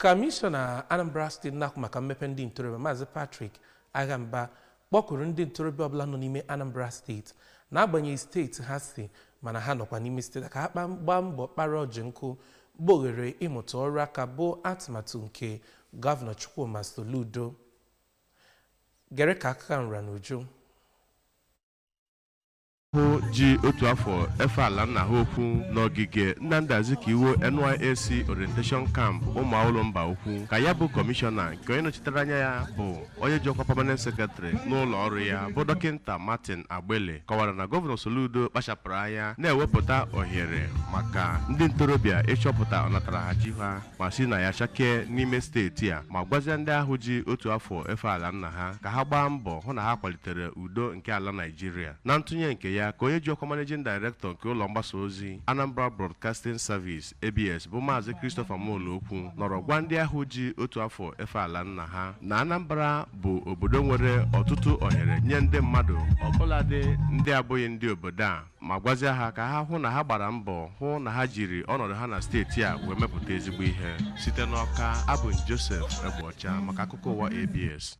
Kọmishọna Anambra Steeti na-ahụ maka mmepe ndị ntorobịa, Maazị Patrick Aghamba, kpọkuru ndị ntorobịa ọbụla nọ n'ime Anambra Steeti, n'agbanyeghị steeti ha si, mana ha nọkwa n'ime steeti, ka ha gbaa mbọ kpara ọjị nkụ bụ oghere ịmụta ọrụ aka, bụ atụmatụ nke Gọvanọ Chukwuma Soludo. Gere ka akụkọ nra n'uju. Hụ ji otu afọ efe ala nna ha okwu n'ogige Nnamdi Azikiwe NYSC Orientation Camp, Ụmụawụlụ Mba Ukwu, ka ya bụ kọmishọna, nke onye nọchitere anya ya bụ onye ji ọkwa permanent secretary n'ụlọ ọrụ ya, bụ Dọkịnta Martin Agbele, kọwara na Gọvanọ Soludo kpachapụrụ anya na-ewepụta ohere maka ndị ntorobịa ịchọpụta ọnatarachi ha ma si na ya chakee n'ime steeti a, ma gwazie ndị ahụ ji otu afọ efe ala nna ha ka ha gbaa mbọ hụ na ha kwalitere udo nke ala Naijiria. Na ntụnye nke ya, ka onye ji ọkwa managing director nke ụlọ mgbasa ozi Anambra Broadcasting Service, ABS, bụ Maazị Christopher Molokwu, nọrọ gwa ndị ahụ ji otu afọ efe ala nna ha na Anambra bụ obodo nwere ọtụtụ ohere nye ndị mmadụ, ọbụladị ndị abụghị ndị obodo a, ma gwazie ha ka ha hụ na ha gbara mbọ hụ na ha jiri ọnọdụ ha na steeti a wee mepụta ezigbo ihe. Site n'Ọka, abụ m Joseph Egbeọcha maka akụkọ ụwa ABS.